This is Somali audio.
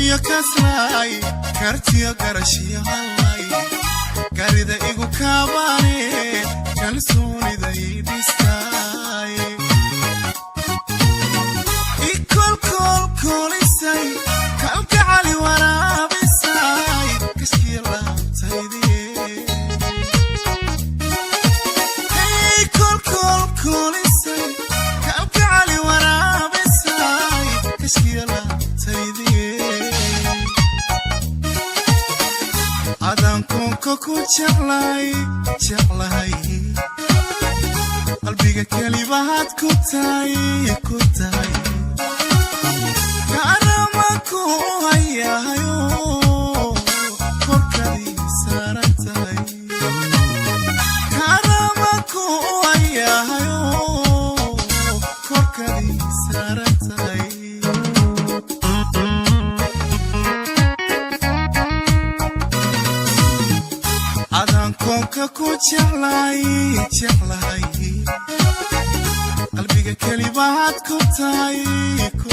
Aqooniyo kaslay, kartiyo garashiyo hallay, garida igu kaabaane, kalsoonida ii dhistaay. Ikolkolkolisay, kalgacali waraabisay, kashkiya laabtaydiye. Hey, kolkolkolisay, kalgacali waraabisay, kashkiya laabtaydiye. Adaan koonka ku jeclay, jeclahay, qalbiga kelibahaad ku tahay, ku tahay. Kaarama ku hayahayo, korkadii saaran tahay. Kaarama ku hayahayo, korkadii saaran tahay. Adaan koonka ku jeclay, jeclahay, qalbiga kelibahaad ku tahay, ku